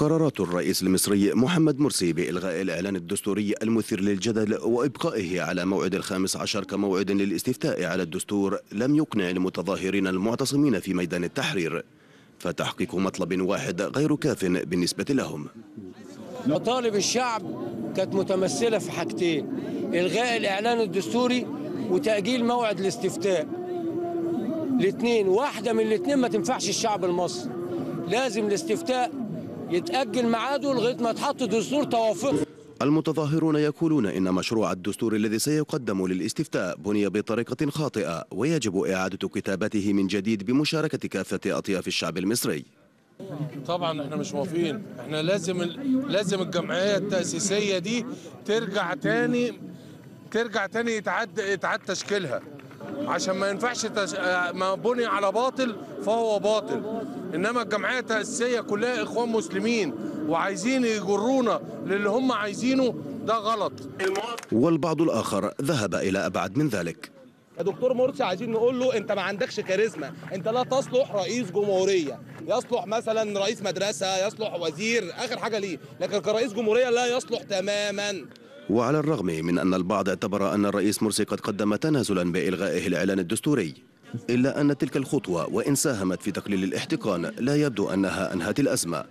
قرارات الرئيس المصري محمد مرسي بإلغاء الإعلان الدستوري المثير للجدل وإبقائه على موعد 15 كموعد للاستفتاء على الدستور لم يقنع المتظاهرين المعتصمين في ميدان التحرير، فتحقيق مطلب واحد غير كاف بالنسبة لهم. مطالب الشعب كانت متمثلة في حاجتين: إلغاء الإعلان الدستوري وتأجيل موعد الاستفتاء. الاثنين، واحدة من الاثنين ما تنفعش الشعب المصري. لازم الاستفتاء يتأجل ميعاده لغاية ما يتحط دستور توافقي. المتظاهرون يقولون إن مشروع الدستور الذي سيقدم للاستفتاء بني بطريقة خاطئة ويجب إعادة كتابته من جديد بمشاركة كافة أطياف الشعب المصري. طبعا احنا مش موافقين، احنا لازم الجمعية التأسيسية دي ترجع تاني يتعاد تشكيلها، عشان ما ينفعش ما بني على باطل فهو باطل. انما الجمعية التأسيسية كلها اخوان مسلمين وعايزين يجرونا للي هم عايزينه، ده غلط. والبعض الآخر ذهب إلى أبعد من ذلك. يا دكتور مرسي عايزين نقول له انت ما عندكش كاريزما، انت لا تصلح رئيس جمهورية، يصلح مثلا رئيس مدرسة، يصلح وزير، آخر حاجة ليه، لكن كرئيس جمهورية لا يصلح تماما. وعلى الرغم من أن البعض اعتبر أن الرئيس مرسي قد قدم تنازلا بإلغائه الإعلان الدستوري، إلا أن تلك الخطوة وإن ساهمت في تقليل الاحتقان لا يبدو أنها أنهت الأزمة.